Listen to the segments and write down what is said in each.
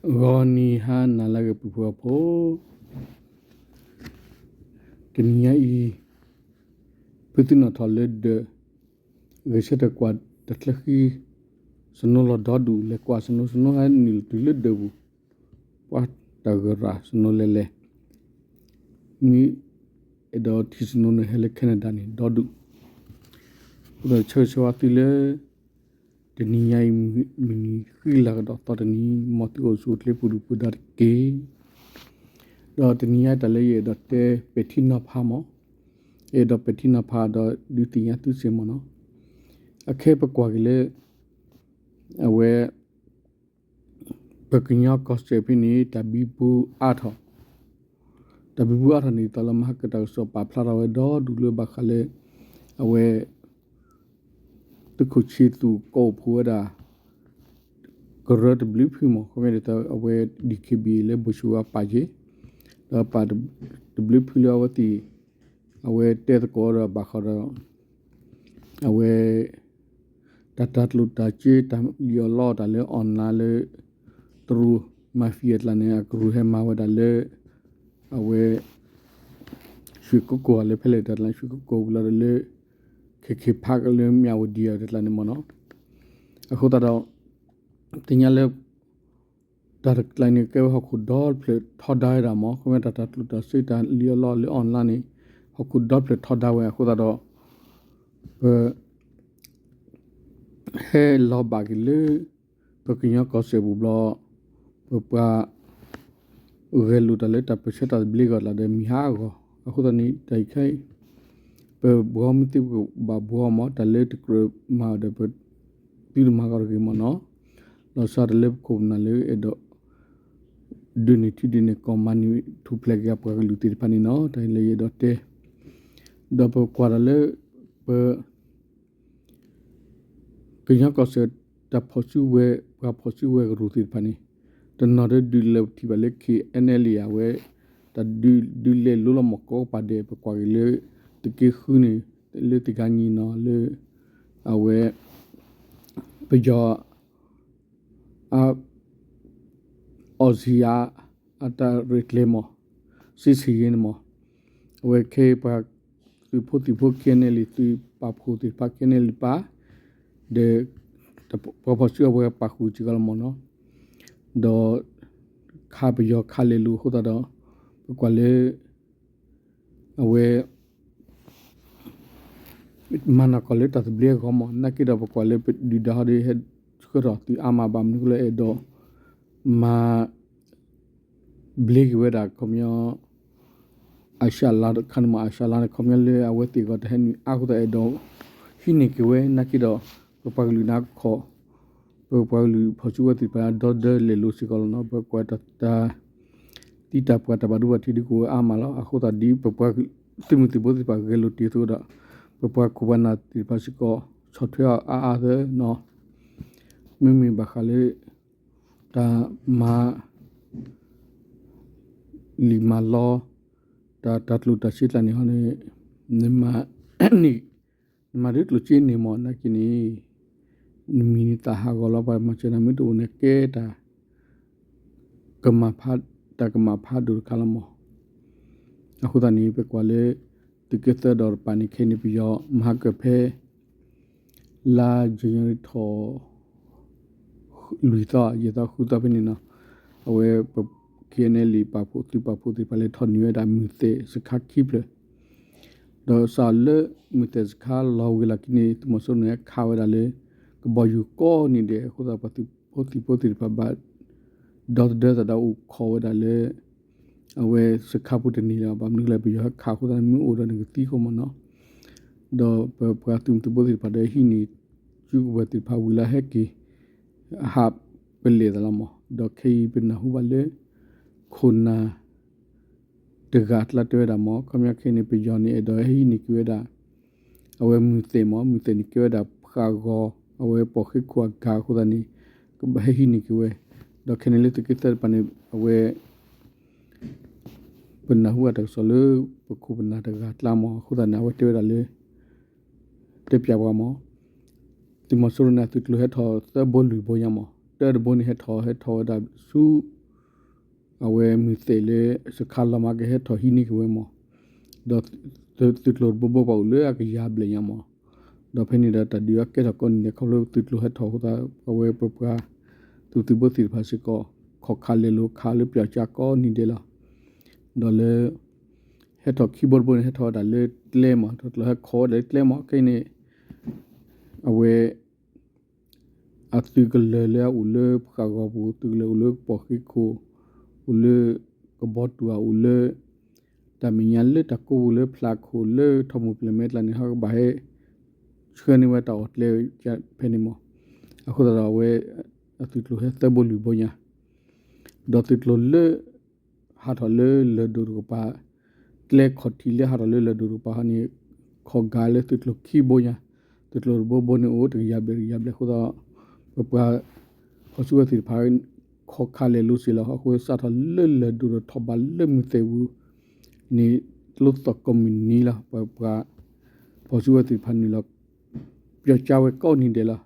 ဂီၤနံၤဟါနၤလၢအဂ့ၤ ပုၢ်ဖိဝဲၢ်ဖိ, တနံၤညါအံၤ ဖုသံနီၣ်ထီၣ်လၢဒၢး ဂဲၤဆၢထၢၣ်ကွၢ်တၢ်ချၢဃံ စနိလီၤဒီဒူၣ် လဲၤကွၢ်စနိ စနိဟဲနုာ်တုၤလၢဒၢးပူၤ, ပှၤတၢ်ဂၤရၣ်စနိလဲၤလဲၤ မ့ၢ်အဲၣ်ဒိးထံၣ်စနိန့ၣ် ဟဲလၢ Canada န့ၣ် ဒီဒူၣ်. အဃိဒီးဆၢဂ့ၤဆၢဝါသုလၢ တနံၤညါအံၤ မုၢ်နံၤဃံလၤကဒီးသီတနံၤ မ်သုအိၣ်ဆူၣ်အိၣ်ချ့ပူၤဒုၣ်ပူၤဒါတက့ၢ်. ဒီးတနံၤညါတၢ်လၢယအဲၣ်ဒိးတဲပဲာ်ထံနီၤဖးမး, အဲၣ်ဒိးပဲာ်ထံနီၤဖးဒီးဒုးသ့ၣ်ညါသုစ့ၢ်မးနီၤ. အခဲပကွၢ်က့ၤလၢ အဝဲ ပကညီကီၢ်စဲၣ်ဖဲန့ၣ် တၢ်ဘံဘူအါထီၣ်, တၢ်ဘံဘူအါထီၣ်န့ၣ် ဒ်သိးလၢမဟါကတၢ်ကစီၣ်ပာ်ဖျါထီၣ်ဝဲဒီဒူၣ်လၢဘၣ်ဃးလၢ အဝဲ သုးခိၣ်ဆံသူၣ်ကိးဖှိၣ်ဝဲဒၣ် ကရၢတဘျုးဖုမး, ခီမ့ၢ်ဒ်သိးအဝဲ DKBA လၢဘိၣ်ဆူၣ်ဝါပာ်က့ၤ, ဒီးပာ်တဘျုးဖုလၢအဝဲသ့ၣ် အဝဲတဲသကိးဒီးဘၣ်ဃးဒီး အဝဲ တၢ်တၤကျိၣ်တၤစ့ တၢ်လံၣ်အီၣ်လီအီၣ်တၢ်လၢ online လၢ တရူး mafia အကျါန့ၣ် အကရူၢ်ဟဲမၤဝဲဒၣ်လၢ အဝဲ ရွှေကုက္ကို လၢဖဲလဲၣ်တၢ်ကျါ ရွှေကုက္ကို ဝံၤလီၤဒီးလၢ ခ့ခ့ဖးကလၢ မြဝတီ တၢ်ကျါန့ၣ်မးနီၤ. အဃိသတးဒီး သ့ၣ်ညါလၢ တၢ်တကျါန့ၣ် ကဲဝဲဟီၣ်ခိၣ်ဒီဖျၢၣ်ထီဒါဝဲဒၣ်မး, ခီမ့ၢ်တၢ်တၤကျိၣ်တၤစ့ တၢ်လံၣ်အီၣ်လီအီၣ်လၢ online န့ၣ် ဟီၣ်ခိၣ်ဒီဖျၢၣ်ထီဒါဝဲအဃိသတးဒီး ပ ဟဲလီၤဘၣ်က့ၤလၢ ပကညီကီၢ်စဲၣ်ပူၤဘျီ ပပှၤ ဂဲၤလိာ်တၢ်လၢတၢ်ပၢၢ်ဆၢတၢ်သဘျ့အဂီၢ်တကျါဒီးမံၤဟးဂီၤ, အဃိသတးန့ၣ် တၢ်အံၤခဲအံၤ ပဘှီမ့ၢ်သ့ပကဘၣ်ဘှီမး, တၢ်လၢတကြၢးမၤအီၤဒီး ပသုတမၤကီးတဂ့ၤမးနီၤ. လီၤဆီတၢ်လၢပခိၣ်ပနၢ်လၢအဲၣ်ဒိး ဒုးန့ၢ်ထံဒုးန့ၢ်ကီၢ် မၤန့ၢ်ထူၣ်ဖျဲးက့ၤအပှၤကလုာ်သ့ၣ်တဖၣ်န့ၣ်နီၤ, တၢ်လၢယအဲၣ်ဒိးတဲ ဒီးပကွၢ်ဒီးလၢ ပ ကညီကီၢ်စဲၣ် တၢ်ဖီၣ်စုကဝဲၤ ပှၤဖီၣ်စုကဝဲၤကရူၢ်သ့ၣ်တဖၣ်န့ၣ် တနီၤဒီးဒုးလဲၤထံၣ်ဘၣ်လၢ KNLA အဝဲ တၢ်ဒုးဒုးလဲၤလိလီၤမၢ်ကီးကပၤဒဲး ပကွၢ်က့ၤလၢ သုးက့ဃုန့ၣ် လၢသုးကါညီနီၤလၢ အဝဲ ပယီၤ အ အီၣ်စံယါ အတၢ်ရဲၣ်ကျဲၤမး စစ်ဆင်ရေး န့ၣ်မး, အဝဲခဲအံၤပှၤသုးဖိသံၣ်ဖိ KNLA သုးပာ်ဖှိၣ်သ့ၣ်တဖၣ် KNLA ပၢ် ဒီး ပှၤဖီၣ်စုကဝဲၤပာ်ဃုာ်စ့ၢ်ကီးလီၤမးနီၤ, ဒီး ခးပယီၤခးလဲၤလိာ်အဃိသတးဒီး ပကွၢ်လၢ အဝဲ မၤနၢၤကီၢ်လၢတၢ်သဘျ့အဂီၢ်မး, နာ်က့ဒီးပကွၢ်လၢပဒုၣ်ဒါဟီဒီး ဟဲဆှၢထီၣ်သုးအါမးဘၣ်မနုၤလဲၣ် အဲၣ်ဒိး မၤ ဘျ့က့ၤဝဲဒၣ် ခီပညီ အၤၡါလါတခါန့ၣ်မး, အၤၡါလါန့ၣ် ခီပညီလၢအဝဲသ့ၣ်အဂီၢ်တဟဲနုာ်အါအဃိသတး အဲၣ်ဒိး ဟံးန့ၢ်က့ၤဝဲ နာ်က့ဒီး ပပှၤကလုာ်နၤခီၣ် ပပှၤကလုာ်ဖီၣ်စုကဝဲၤသ့ၣ်တဖၣ် ဒီဒၢလဲၤလိာ်စ့ၢ်ကီးလီၤနီၤ, ပကွၢ်တၢ် တံာ်တာ်ပှၤတၢ်ဘၣ်ဒိဘၣ်ထံးဒုးကအိၣ်ဝဲအါမးလီၤ. အဃိသတးဒ် ပပှၤသုးမုၢ်သံၣ်ဘိသ့ၣ်တဖၣ်ဂဲၤလိာ်တ့ၢ်အသိးဒီး ပပှၤခိၣ်ပှၤနၢ်သ့ၣ်တဖၣ်စ့ၢ်ကီး ဆီၣ်ထွဲအီၤအါအါသၢနီၤ, မ့မ့ၢ်ဘၣ်ဃးလၢ တၢ်မၤ လံာ်မၤလီ တၢ်တၤကျိၣ်တၤစ့ကျါန့ၣ်ဟီန့ၣ် နမၤ နမၤဒ်ကျိၣ်စ့န့ၣ်မး နာ်က့န့ၣ် နမံၤနသးဟးဂီၤလီၤ ပှၤမၤစၢၤနၤမ့ၢ်တအိၣ်န့ၣ် ကဲတၢ် ကမၣ်ဖး တၢ်ကမၣ်ဖးဒိၣ်တခါလီၤမး. အဃိသတးန့ၣ် ပကွၢ်လၢ သုးက့သၢဒီးတပၤန့ၣ် ခဲအံၤန့ၣ် ပယီၤမၤဟါကၢၣ်ဖဲ လါယနူၤအါရံၤထီၣ် လွံၢ်သီ ယဲၢ်သီ ဃုသီဖဲန့ၣ်နီၤ, အဝဲ KNLA ပာ်ဖှိၣ်သုးပာ်ဖှိၣ်သ့ၣ်တဖၣ်လဲၤထီၣ်န့ၢ်ဝဲဒၣ်မုၢ်သဲၣ်စခါခံဖျၢၣ်, ဒီးစးလၢမုၢ်သဲၣ်စခါလီၤဝံၤလီၢ်ခံန့ၣ် သုးမီၤစိရိၤန့ၣ်ဟဲခးဝဲဒၣ်လၢ ကဘီယူၤကိးနံၤဒဲးအဃိသတး ပှၤသုးဖိသံၣ်ဖိသ့ၣ်တဖၣ်ဘၣ် ဒီသဒၢသးဒီးအိၣ်ခိးဝဲဒၣ်လၢ အဝဲစခါပူၤတန့ၢ်လၢၤဘၣ် ဘၣ်မနုၤလဲၣ် ပယီၤဟဲခးအဃိသတးန့ၣ် မ့ၢ်အိၣ်ဒီးနကသံအဃိမးနီၤ. ဒီးပပှၤသုးမုၢ်သံၣ်ဘိသ့ၣ်တဖၣ်ဒီးဟံးန့ၢ် စုကဝဲၤသ့ၣ်တဖၣ်ဝံၤလၢဟဲက့ၤ ဟးပလဲၣ်သးလီၤမး. ဒီးခဲအံၤပနၢ်ဟူဘၣ်လၢ ခိၣ်နၢ် တဂၤအကျါတဲဝဲဒၣ်မး ခီပညီခဲအံၤန့ၣ် ပယီၤန့ၣ် အဲၣ်ဒိးဟဲဟံးန့ၢ်က့ၤဝဲဒၣ် အဝဲမုၢ်သဲၣ်မး မုၢ်သဲၣ်န့ၣ် ကဲဝဲဒၣ်ဃာ်ဂီၤ အဝဲပိာ်ဃ့ၢ်ခိၣ်အဂၤအဃိသတးန့ၣ် ကဘၣ်ဟဲဟံးန့ၢ်က့ၤဝဲ, ဒီးခဲန့ၣ်လၢသုးက့သၢတပၤန့ၣ် အဝဲ ပနၢ်ဟူဘၣ်တၢ်ကစီၣ်လၢ ပခိၣ်ပနၢ်တဂၤအကျါမး အဃိသတးန့ၣ် အဝဲတဲဝဲဒၣ်လၢ တဲပၠးပှၤမး သုးမီၤစိရိၤန့ၣ် အသုးကျိၤဟဲထီၣ်သၢဘိလွံၢ်ဘိညါမး လၢတဘိန့ၣ် ဟဲထီၣ် ဟဲထီၣ်ဝဲဒၣ်ဆူ အဝဲမုၢ်သဲးလၢ စခါလီၤမး ကဟဲထီၣ်ဟံးန့ၢ်က့ၤဝဲမး, ဒီးသုးကျိၤတဘိဘိပှၤအိၣ်လၢအကယၤဘျဲၣ်ညါမး, ဒီးဖဲန့ၣ်ဒီးတၢ်ဒုးအကဲထီၣ်ကိးနံၤဒဲး ခီဖျိသုးကျိၤဟဲထီၣ်အဃိသတး အဝဲပပှၤ သုးသုးဖိသ့ၣ်တဖၣ်စ့ၢ်ကီး ခီၣ်ခးလဲၤလိာ်ခးလၢပၠးကၠါကိးနံၤဒဲးလီၤ. ဒီးလၢ ဟဲထီၣ်ခံဘိတဘိန့ၣ် ဟဲထီၣ်ဝဲဒၣ်လၢကျဲမး, တကျိၤဟဲခီဝဲဒၣ်လၢကျဲမး ခဲအံၤန့ၣ် အဝဲ အသုးကလၢၤလၢအအိၣ်လၢပဃာ်ဂီၤပူၤ သုးကလၢၤအိၣ်လၢပှၤဃ့ခိၣ်, အိၣ်လၢကဘီတူၢ်ဧါ, အိၣ်လၢ တၢ်မဲာ်ညါလၢတၢ်ကိးပူၤလၢဖျးခိၣ်လၢထီၣ်မိၢ်ပျဲၢ်မဲာ်ကျါန့ၣ် ဟဲကဘၣ်ဟဲ ဆှၢန့ၢ်ဝဲတၢ်အီၣ်ကျဲဖဲန့ၣ်မး. အဃိသတးဒီးအဝဲ အသုးကျိၤဟဲသၢဘိလွံၢ်ဘိညါ ဒီးသုးကျိၤလၢ ဟးထီၣ်လၢလၢၢ်ဒိၣ်တကပၤ, ကျဲခီၣ်ထံးလၢဟးထီၣ်လၢလၢၢ်ဒိၣ်တကပၤဟီန့ၣ် ခီၣ်ကးလၢသုးကျိၤခံဘိညါ, သုးကျိၤတဘိဘိန့ၣ်အိၣ်တကယၤဘျဲၣ်တကယၤဘျဲၣ်အဃိသတး ပပှၤ ဖီၣ်စုကဝဲၤသ့ၣ်တဖၣ် ခီၣ်ခးလဲၤလိာ်စ့ၢ်လီၤ. အဃိစးထီၣ်လၢလၢၢ်ဒိၣ်ဒီးထီၣ်ဘးလၢမုၢ်သဲးပူၤန့ၣ် ကျိသီၣ်ကိးမုၢ်နံၤလီၤ. ပပှၤ ဖီၣ်စုကဝဲၤသ့ၣ်တဖၣ်နုာ်လီၤ ပၠီကၠါဝဲကိးနံၤဒဲးလီၤ.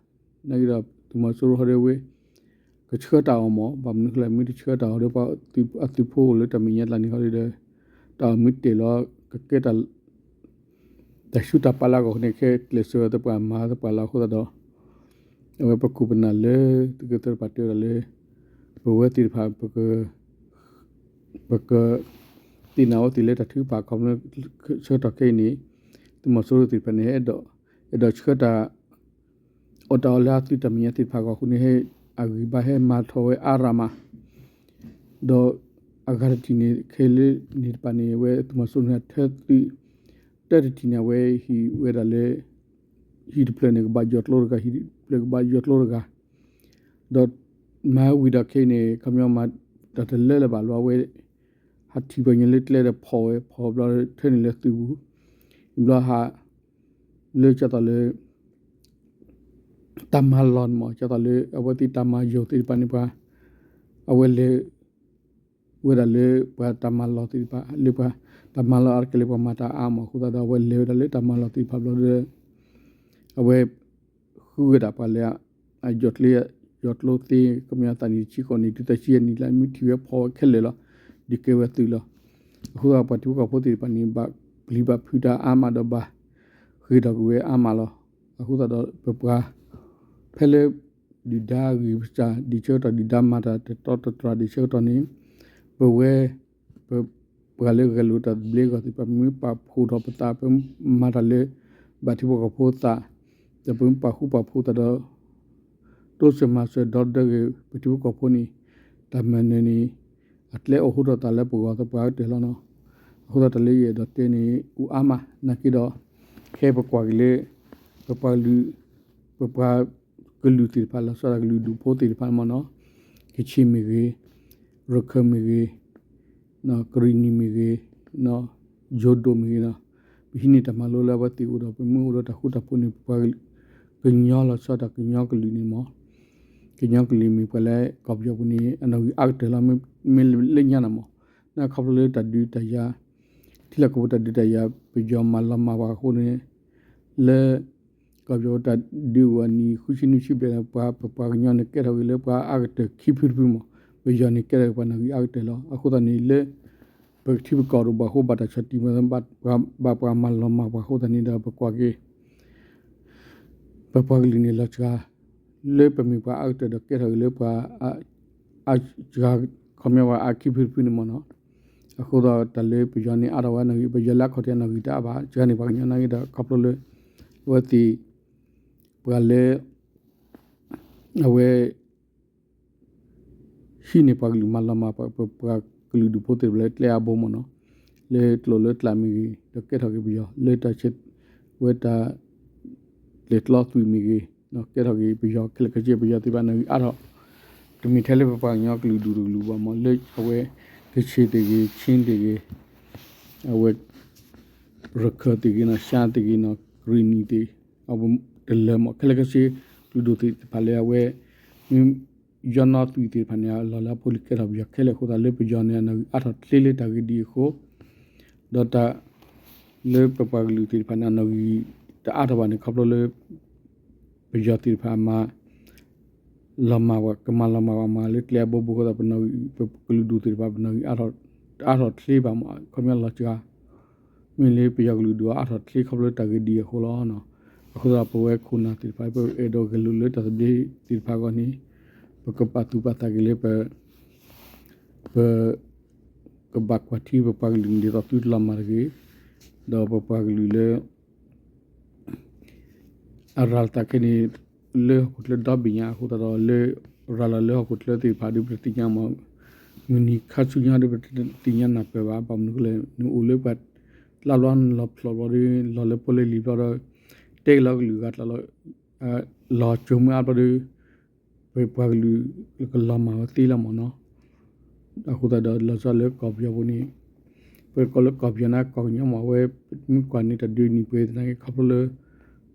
နာ်က့ဒီးသုးမီၤစိရိၤဟီဒ်ဝဲ ကဆှၢတၢ်အီၣ်မး, ဘၣ်မနုၤဃိလဲၣ် မ့ၢ်တဆှၢတၢ်အီၣ်ဒီး ပှၤအသုးဖိအိၣ်လၢတၢ်မဲာ်ညါကျါန့ၣ်ဟီဒီး တၢ်အီၣ်မ့ၢ်တ့ၢ်လီၤ ကကဲတၢ် တၢ်ဆူးတၢ်ပာ်လၢအဂီၢ်န့ၣ် ခဲကျဲးစၢးဝဲသပှၢ်မၤသပှၢ်လီၤ. အဃိသတးဒီး အဝဲပခိၣ်ပနၢ်လၢသုးကသၢတဖၣ်တဲဝဲဒၣ်လၢ ပဝဲသ့ၣ်တဖၣ် ပက သ့ၣ်နီၣ်ဝဲသ့ၣ်လၢတၢ်ထုကဖၣ်ခီဖျိဆၢကတီၢ်ခဲအံၤန့ၣ် သုးမီၤစိရိၤသ့ၣ်တဖၣ်န့ၣ် အဲၣ်ဒိး အဲၣ်ဒိးဆှၢတၢ် အီၣ်တၢ်အီလၢအသုးတၢ်မဲာ်ညါသ့ၣ်တဖၣ်အဂီၢ်အဃိန့ၣ် အဂံၢ်ဘါဟဲမၤထီၣ်ဝဲအါရၣ်မး ဒီးအဂၤတထံၣ်န့ၣ် ခဲလၢာ်န့ၣ်တဖၣ်န့ၣ် အဝဲသုးမီၤစိရိၤန့ၣ် ထၢသုး တၢတထံၣ်န့ၣ် အဝဲဟံးဝဲဒၣ်လၢ ဟံၣ်တဖျၢၣ်န့ၣ် ကဘၣ်ယီၤကျိတဂၤ ဟံၣ်တဖျၢၣ်ကဘၣ်ယီၤကျိတဂၤ ဒီးမၤဝံၤဒီးခဲအံၤန့ၣ် ခီပညီမၤတၢ်တလၢလၢၤဘၣ်လီၤ အဝဲ ဟးထံၣ်ပှၤကညီလၢကျဲဒီးဖီၣ်ဝဲ ဖီၣ်ဘျီထၢန့ၣ်လၢသုးပူၤ ဘျီဟး လၢကၢ်သိးလၢ တၢ်မၤလီၢ်န့ၣ်မး ကၢ်သိးလၢအဝဲသ့ၣ်တၢ်မၤယိာ်သ့ၣ်တဖၣ်န့ၣ် ပှၤ အဝဲလဲၤ ဝဲဒၣ်လၢပှၤတၢ်မၤလီၢ်သ့ၣ်တဖၣ် လၢပှၤတၢ်မၤလီၢ်အါတက့ၢ်လၢပှၤမၤတၢ်အါမး အဃိသတးဒီး အဝဲလဲၤဝဲဒၣ်လၢတၢ်မၤလီၢ်သ့ၣ်တဖၣ်ဘျီဒီး အဝဲ ဃုဝဲဒၣ်ပှၤလၢ အယီၤကျိ ယီၤကျိသ့ ကမျၢၢ်သးနံၣ်တဆံဃိးနံၣ် တုၤသၢဆံယဲၢ်နံၣ်လၢမ့ၢ်ထံၣ်ဝဲဖီၣ်ဝဲခဲလၢာ်လီၤ. ဒုးကဲဝဲသုးလီၤ. အဃိသတးပှၤထံဖိကီၢ်ဖိသ့ၣ်တဖၣ်န့ၣ် ဘၣ်ပျံၤဘၣ်ဖုးတၢ်အါမးဒီးဘၣ် ဃ့ၢ်ထီၣ်က့ၤဝဲအါမးလီၤ. အဃိသတးဒီးပပှၤ ဖဲလၢ ဒုၣ်ဒါဂံၢ်စၢ် ဒ်ဆၢကတီၢ် ဒုၣ်ဒါမၤတၢ်တတီတတြၢ် ဒ်ဆၢကတီၢ်န့ၣ် ပဝဲ ပ ပှၤလၢဂဲၤလိာ်တၢ်သဘျ့အဂီၢ်သ့ၣ်တဖၣ် ပမ့ၢ်ပာ်ဖှိၣ်ထီၣ်ပသး ပမၤတၢ်လၢ ဘၣ်ထံဖိကီၢ်ဖိသး ဒီးပမ့ၢ်ပာ်ဃူပာ်ဖိးသးဒီး တိစၢၤမၤစၢၤဒီသဒၢက့ၤ ပထံဖိကီၢ်ဖိန့ၣ် တၢ်မၤနၢၤန့ၣ် အကျဲအိၣ်ဟူထီၣ်သးလၢပဂီၢ်သပှၢ်ကတၢၢ်လီၤနီၤ. အဃိသတးတၢ်လၢယအဲၣ်ဒိးတဲန့ၣ် အိၣ်အါမး နာ်က့ဒီး ခဲပကွၢ်က့ၤလၢ ပပှၤကလုာ် ပပှၤကလုာ်သ့ၣ်တဖၣ် လီၤဆီဒၣ်တၢ်ကလုာ်ဒူၣ်ဖိသ့ၣ်တဖၣ်မ့ၢ်နီၤ ကချ့ၣ်မ့ၢ်ဂ့ၤ ရခၢၣ်မ့ၢ်ဂ့ၤ ကရံၣ်နံၣ်မ့ၢ်ဂ့ၤ ယိၤဒိၣ်မ့ၢ်ဂ့ၤနီၤ ပဟံးန့ၢ်တၢ်မၤလိလၢအဝဲသ့ၣ်အိၣ်ဒီး ပမ့ၢ်အိၣ်ဒီးတၢ်ဃူတၢ်ဖိးန့ၣ် ပပှၤကညီလီၤဆီဒၣ်တၢ်ကညီကလုာ်န့ၣ်မ့ၢ် ကညီကလုာ်မ့ၢ်ပှၤလၢကီၢ်ပယီၤပူၤန့ၣ် အနီၣ်ဂံၢ်အါကတၢၢ်လီၤ မ့ၢ်လၢညါနီၤမ့ၢ် နာ်ခီဖျိလၢတၢ်ဒုးတၢ်ယၤ ထံလီၢ်ကီၢ်ပူၤတၢ်ဒုးတၢ်ယၤ ပယီၤမၤလီၤမၢ်ပှၤအဃိန့ၣ် လၢ ကီၢ်ပယီၤတၢ်ဒုးအိၣ်အနံၣ်ဃုဆံနွံဆံဘျဲၣ်န့ၣ် ပှၤ ပပှၤကညီန့ၣ်ကဲထီၣ်က့ၤလၢပှၤအါကတၢၢ်ခံဖုတဖုမ့ၢ် ပယီၤန့ၣ်ကဲထီၣ်က့ၤပှၤနီၣ်ဂံၢ်အါကတၢၢ်လီၤ. အဃိသတးန့ၣ်လၢ ပထံပကီၢ်တအိၣ်ဘၣ်အဃိ ဘၣ်တၢ်ဆီၣ်တံၢ်မၤ ဘၣ်ပှၤမၤလီၤမၢ်ပှၤအဃိသတးန့ၣ်ဒီး ပကွၢ်က့ၤ ပပှၤကလုာ်န့ၣ်လီၤစှၤ လၢပမ့ၢ်ပှၤအါကတၢၢ်ဒီးကဲထီၣ်က့ၤလၢပှၤ အါစှၤ ခီပညီပှၤအါခံဖုတဖုန့ၣ်မ့ၢ်နီၤ. အဃိသတးတၢ်လၢပယီၤန့ၣ်အါထီၣ်ဝဲနီၣ်ဂံၢ် ပယီၤလၢအခီၣ်ထံးအနီၣ်ဂံၢ်တအါဘၣ် စှၤန့ၢ်ပှၤကညီနာ်က့ဒီး ခီဖျိလၢ အဝဲသ့ၣ် ပှၤလၢ အဝဲ ဟံးန့ၢ်ပှၤကလုာ်မၤလီၤမၢ်ပှၤ ပပှၤကလုာ်ဒူၣ်ဖိသ့ၣ်တဖၣ်လၢကျဲအါဘိမ့ၢ်နီၤ လၢကျိာ်လၢကျးမ့ၢ်ဂ့ၤ ဒီးကဲထီၣ်က့ၤပယီၤ လၢတၢ်ဆဲး ဝဲတၢ် လဲၤကျီသွံၣ်မ့ၢ်ဂ့ၤ ကဲထီၣ်က့ၤပယီၤခဲလၢာ်ခဲဆ့ ပယီၤသ့ၣ်တဖၣ်နီၣ်ဂံၢ်အါထီၣ် တမ့ၢ်ထဲလၢပပှၤကညီကလုာ်ဒူၣ်တကလုာ်ဘၣ်မ့ၢ် လၢအဝဲ ကချ့ၣ်သ့ၣ်ဂ့ၤ ခ့ၣ်သ့ၣ်ဂ့ၤ အဝဲ ရခၢၣ်သ့ၣ်ဂ့ၤနီၤ ရှါသ့ၣ်ဂ့ၤနီၤ ကရံၣ်နံၣ်သ့ၣ် အဝဲတလၢမ့ၢ် ခဲလၢာ်ခဲဆ့ ကလုာ်ဒူၣ်သ့ၣ်တဖၣ်လၢအဝဲ မ့ၢ်ယီၢ်နီၣ်သွံၣ်သ့ၣ်တဖၣ်န့ၣ် အလီၢ်လၢအဖိလံၤကဲထီၣ်ပယီၤခဲလၢာ်အဃိသတးလၢပယီၤန့ၣ် အနီၣ်ဂံၢ်အါထီၣ်ချ့လၢတၢ်ဂ့ၢ်ဒ်အံၤအဃိ ဒီးတၢ် လၢပပှၤကလုာ်သ့ၣ်တဖၣ်န့ၣ် အနီၣ်ဂံၢ်တအါထီၣ်ဘၣ်န့ၣ် ခီဖျိလၢ ပယီၤသ့ၣ်တဖၣ်အမၤ လီၤမၢ်ပှၤ ကမၤလီၤမၢ်ပှၤမၤလၢကျဲအဘိဘိအဃိသတး ပနီၢ်ဂံၢ် ပကလုာ်ဒူၣ်သ့ၣ်တဖၣ် ပနီၢ်ဂံၢ်အါထီၣ် အါထီၣ်ချ့ဘၣ်မး ခီပညီလီၤစှၤ မ့ၢ်လၢပယီၤကလုာ်ဒူၣ်အါထီၣ်ချ့ ခီဖျိတၢ်ဂ့ၢ်ဒ်အံၤအဃိလီၤ. အဃိသတး ပဝဲခိၣ်နၢ်သ့ၣ်တဖၣ် ပအဲၣ်ဒိးဂဲၤလိာ်လၢတၢ်သဘျ့သ့ၣ်တဖၣ်အဂီၢ်န့ၣ် ပကပာ်သူၣ်ပာ်သးက့ၤလၢပ ပ ကဘၣ်ကွၢ်ထံပပှၤကလုာ်န့ၣ် ဒ်သိးသုတလီၤမၢ်တဂ့ၤ, ဒီးပပှၤကလုာ်လၢ အရၤလီၤသးခဲန့ၣ် လၢဟီၣ်ခိၣ်ချၢဒီဘ့ၣ်ညါအဃိသတးဒီး လၢရၤလီၤလၢဟီၣ်ခိၣ်ချၢသ့ၣ်တဖၣ်ဒီး ပတသ့ၣ်ညါမး, မုၢ်နံၤခါဆူညါဒီး ပတသ့ၣ်ညါနၢ်ပၢၢ်ဘၣ်. ဘၣ်မနုၤအဃိလဲၣ် နအိၣ်လၢပှၤလၢ်ဘျီနလီၤဖျိးဘျီဒီး လီၤလၢဖိလၢလံၤဘျီဒီး တဲကလီၤကလုာ်ဂၤကျါလီၤ လီၤစိၤမုၢ်အါဘျီဒီး ပပှၤကလုာ်ကလီၤမၢ်ဝဲသ့လီၤမးနီၤ. အဃိသတးဒီး လီၤဆီလၢကီၢ်ပယီၤပူၤန့ၣ် ပကိးလၢကီၢ်ပယီၤန့ၣ် ကီၢ်ကညီမး အဝဲမ့ၢ်ကွၢ်န့ၢ်တၢ်ဒုးနံၣ်ပှဲၤသနာ်က့ ခီဖျိလၢ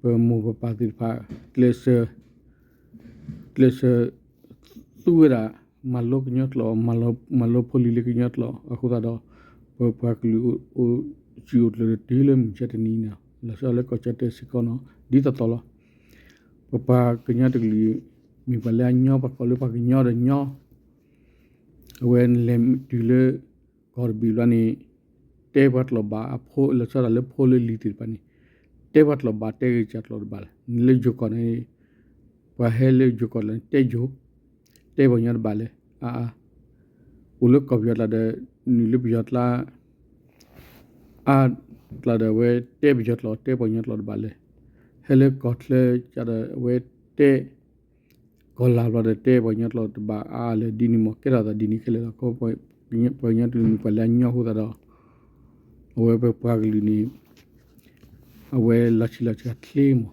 ပမိၢ်ပပၢ်သ့ၣ်တဖၣ် ကျဲးစၢး ကျဲးစၢး သူဝဲဒၣ် မၤလိကညီကျိာ် မၤလိဖိလံၤလၢကညီကျိာ်အဃိသတးဒီး ပပှၤကလုာ်အိၣ်စံာ်အိၣ်ကျၢၤတတုၤလၢမုၢ်ဆါတနံၤန့ၣ် လီၤဆီလၢကီၢ်ကၠီၣ်တဲၣ်စ့ၢ်ကီးနီၤ ဒ်သိးသိးလီၤ. ပပှၤကညီတကလုာ် မ့ၢ်ပှၤလၢအညီ ပှၤကိးလၢပှၤကညီဒီးညီ အဝဲလဲၤတုၤလၢ ကီၢ်တဘ့ၣ်ဘျီန့ၣ် တဲပှၤကျိာ်ဘၣ်အဖိ လီၤဆီဒၣ်လၢဖိလၢလံၤသ့ၣ်တဖၣ်န့ၣ် တဲပှၤကျိာ်ဘၣ် တဲဂ့ၤစၢ်ကျိာ်တဘၣ်လဲၣ်. လၢယိၤကီၢ်န့ၣ် ပှၤဟဲလၢယိၤကီၢ်လၢတဲယိၤ တဲပှၤကညီတဘၣ်လဲၣ်. အါအါ အိၣ်လၢကီၢ်ပယီၤကျါဒီး နုာ်လၢပယီၤကျါ အါကျါဒီး အဝဲတဲပယီၤကျိာ် တဲပှၤကညီကျိာ်တဘၣ်လဲၣ်. ဟဲလၢကီၢ်ချၢကဒီး အဝဲတဲ ကီၢ်လၢ်ဘျီဒီး တဲပှၤကညီကျိာ်တဘၣ်အါလဲၣ်. ဒ်န့ၣ်မး ကဲထီၣ်သးဒ်န့ၣ်ခဲလၢာ်လီၤ. ပှၤကညီတကလုာ်န့ၣ် ပှၤလၢအညီအဃိသတးဒီး အဝဲပပှၤကလုာ်န့ၣ် အဝဲလီၤဆံးလီၤစှၤချ့မး.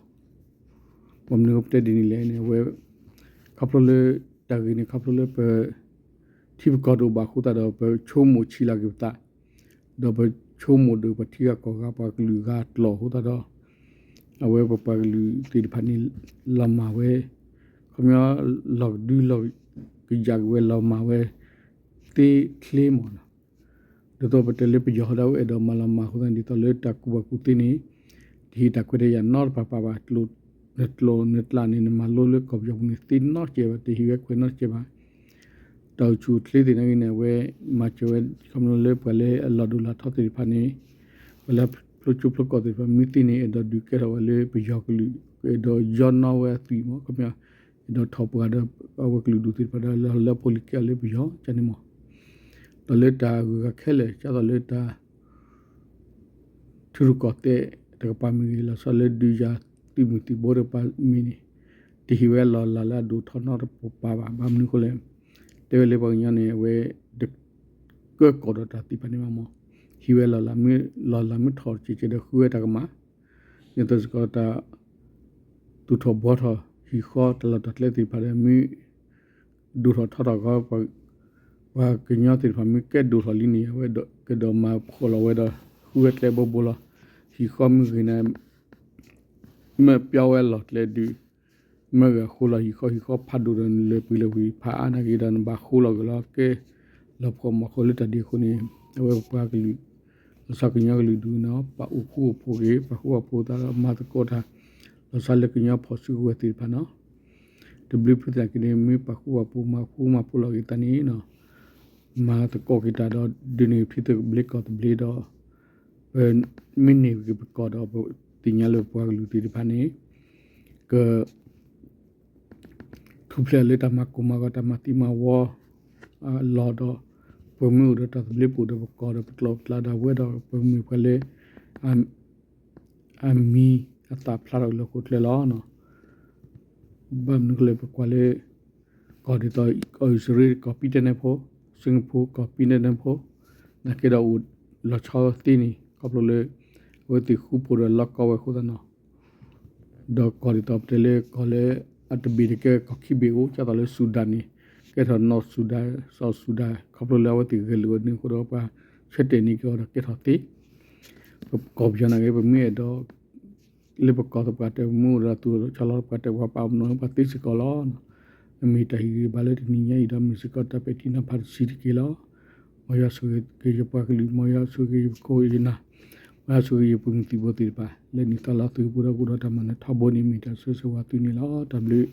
ဘၣ်မနုၤပတဲဒ်န့ၣ်လဲၣ်န့ၣ် အဝဲ ခီဖျိလၢ တၢ်ဂ့ၢ်န့ၣ် ခီဖျိလၢပ ထံပကီၢ်တအိၣ်ဘၣ်အဃိသတးဒီး ပဆိကမိၣ်ဆံးလၢ်က့ၤပသး ဒီးပဆိကမိၣ်ဒီးပှၤထံဂၤကီၢ်ဂၤ ပှၤကလုာ်ဂၤကျိာ်အဃိသတးဒီး အဝဲပပှၤကလုာ်သ့ၣ်တဖၣ်န့ၣ် လီၤမၢ်ဝဲ ခီပညီ လီၤကဒုလီၤကယၢ်က့ၤဝဲ လီၤမၢ်ဝဲ သ့ချ့မးနီၤ. ဒ်သိးပတဲလၢပယီၤဟီဒီး အဲၣ်ဒိးမၤလီၤမၢ်အဃိသတးန့ၣ် ဒ်သိးလၢတၢ်ကူၣ်ဘၣ်ကူၣ်သ့န့ၣ် တဟ့ၣ်တၢ်ခွဲးတၢ်ယာ်နီတပၤပၤဘၣ်. နကျိာ်နကျးန့ၣ် နမၤလိလၢကီၢ်ပယီၤပူၤန့ၣ် သ့နီတစဲးဘၣ်, တဟ့ၣ်ဝဲခွဲးနီတစဲးဘၣ်. တၢ်အိၣ်ဆူၣ်အိၣ်ချ့သ့ၣ်နာ်က့န့ၣ် အဝဲမၤစၢၤဝဲ ခီဖျိလၢပှၤလၢအလီၢ်ဒိၣ်လီၢ်ထီသ့ၣ်တဖၣ်န့ၣ် ပှၤလၢဖျိကၠိဖျိကီၢ်သ့ၣ်တဖၣ် မ့ၢ်သ့န့ၣ် အဲၣ်ဒိးဒုးကဲထီၣ်ဝဲလၢပယီၤကလုာ် အဲၣ်ဒိးယီနီၣ်ဝဲအသွံၣ်မး ခီပညီ အဲၣ်ဒိးထီၣ်ပှၤဒီးအဝဲကလုာ်ဒူၣ်သ့ၣ်တဖၣ်ဒီး လၢလၢဖိလံၤကဲအီၤလၢပယီၤကန့ၣ်မး. ဒီးလၢတၢ်ဂုၤဂၤခဲလၢာ် ဒ်သိးလၢတၢ် ထံရူၢ်ကီၢ်သဲးတကပၤမ့ၢ်ဂ့ၤ လီၤဆီလၢဒုးယၤသုးမုၢ်သံၣ်ဘိတကပၤမ့ၢ်န့ၣ် တဟ့ၣ်ဝဲလီၢ်လၤလၢအဒိၣ်ထီၣ်နီတပၤဘၣ်. ဘၣ်မနုၤအဃိလဲၣ် တဲဝဲလၢပှၤကညီန့ၣ် အဝဲ တကၢကီၢ်ဒီးတၢ်သ့ၣ်တဖၣ်န့ၣ်ဘၣ်မး ဟံးဝဲလီၢ်လၤမ့ၢ် လီၢ်လၤမ့ၢ်ထီၣ်တစဲးစဲးဒီးဃုဝဲတၢ်ကမၣ် ဒ်သိးစ့ၢ်ကီးတၢ် သူၣ်ထီၣ်ဘှီထီၣ်ဟံၣ်ဃီတၢ်လီၢ်တၢ်ကျဲသ့ၣ်တဖၣ်ဒီး မ့ၢ် ဒိၣ်ထီၣ်ထီထီၣ်ဂီၢ် ပှၤကညီသ့ၣ်တဖၣ် မ့ၢ်ကဲဒိၣ်ထီၣ်လံန့ၣ် အဝဲကဒီးမၤဖှိၣ်လီၤဝဲဒီး ဃုဝဲကျဲဘိဘိလီၤ. ဟံၣ်ဃီမ့ၢ်ဂ့ၤန့ၣ် မ့ၢ်ပျီဝဲလီၢ်ကျဲဒုး မ့ၢ်ဂ့ၤအဃိလီၤ ဟံၣ်ဃီဟံၣ်ဃီဖးဒိၣ်ဒီး နလၢာ်ပှ့ၤလၢာ်ဝံၤ ဖးအါနာ်က့ဒီး နဘၣ်ဃိလီၤဂ့ၤလီၤ ကဲလီၤဖှီၣ်မီၤဃိလၢတၢ်ဒ်အဃိန့ၣ် အဝဲပပှၤကလုာ် လီၤဆီကညီကလုာ်ဒူၣ်န့ၣ် ပာ်အိၣ်ဃူအိၣ်ဖိးက့ၤ ပာ်ဃူပာ်ဖိးသးဒီး မၤသကိးတၢ် လီၤဆီလၢကညီဖီၣ်စုကဝဲၤသ့ၣ်တဖၣ်န့ၣ် တဘျုးဖုသနာ်က့န့ၣ် မ့ၢ်ပာ်ဃူပာ်ဖိး မၤဃူမၤဖိးလီၤက့ၤသးန့ၣ် မၤသကိးက့ၤတၢ်ဒီး ဒုးန့ၢ်ထံသဘျ့ကီၢ်သဘျ့ဒီး ပမ့ၢ်န့ၢ်က့ၤပကီၢ်ဒီး ပသ့ၣ်ညါလၢပပှၤကလုာ်သ့ၣ်တဖၣ်န့ၣ် က ထူၣ်ဖျဲးလၢတၢ်မၤကိၢ်မၤဂီၤ တၢ်မၤသံမၤဝီ အလီၢ်ဒီး ပမ့ၢ်အိၣ်ဒီးတၢ်သဘျ့ပအိၣ်ဒီးပကီၢ်ဒီးပကျိာ်ပကျါဒီး အဝဲဒီးပမ့ၢ်ပှၤလၢ အမံၤအသၣ်ဖျါထီၣ်လၢဟီၣ်ခိၣ်ချၢလီၤ. ဘၣ်မနုၤအဃိလဲၣ် ပကွၢ်လၢ ကီၢ်ဒ်သိး အံၣ်စရ့လး ကီၢ်ပံၣ်တဲနဲဖိ, စ့ၣ်ကဖိ ကီၢ်ပံၣ်တဲနဲဖိ, နာ်က့ဒီးအိၣ်လီၤဆီသ့န့ၣ် ခီဖျိလၢ အဝဲသ့ၣ်ဃူဖိးဒီးလီၢ်ကီဝဲအဃိသတးန့ၣ် ဒီးကီၢ်ဒ်သိးပတဲလၢကီၢ်လၢ အတဘ့ၣ်တကဲကီၢ်ခံဘ့ၣ်အိၣ် ဒ်သိးလၢစူဒၤန့ၣ် ကဲထီၣ် North Sudan, South Sudan ခီဖျိလၢအဝဲသ့ၣ်ဂဲၤလိာ်ဝဲန့ၣ်အဃိဒီး ပှၤဆၢတဲာ်န့ၢ်က့ၤအီၤဒီးကဲထီၣ်သ့ ပကီၢ်ပယီၤနာ်က့ ပမ့ၢ်အဲၣ်ဒိး လၢပကီၢ်သပှၢ်တၢၢ် ပမ့ၢ်အိၣ်ဒီးသူၣ်ထီၣ်ဆီလီၤသပှၢ်တၢၢ် ပှၤပာ်ပနီၣ်ပှၤသ့စ့ၢ်ကီးလီၤ. အမ့ၢ်တၢ်ဟ့ၣ်ဂံၢ်ဘါလၢတနံၤညါအံၤဒီး မ့ၢ်စ့ၢ်ကီးတၢ်ပဲာ်ထံနီၤဖးတဆံးတက့ၢ်လီၤ. မ်ယွၤဆိၣ်ဂ့ၤက့ၤယပှၤကလုာ်, မ်ယွၤဆိၣ်ဂ့ၤက့ၤယပခိၣ်ယနၢ်, မ်ယွၤဆိၣ်ဂ့ၤက့ၤယပှၤမုၢ်သံၣ်ဘိသ့ၣ်တဖၣ် လၢနံၣ်သီလါသီပူၤဒီး ကအိၣ်ဒီးတၢ်မၤနၢၤထီဘိန့ၣ် မ့ၢ်တၢ်ဆိၣ်ဂ့ၤဆိၣ်ဝါသုန့ၣ်လီၤ. တၢ်ဘျုး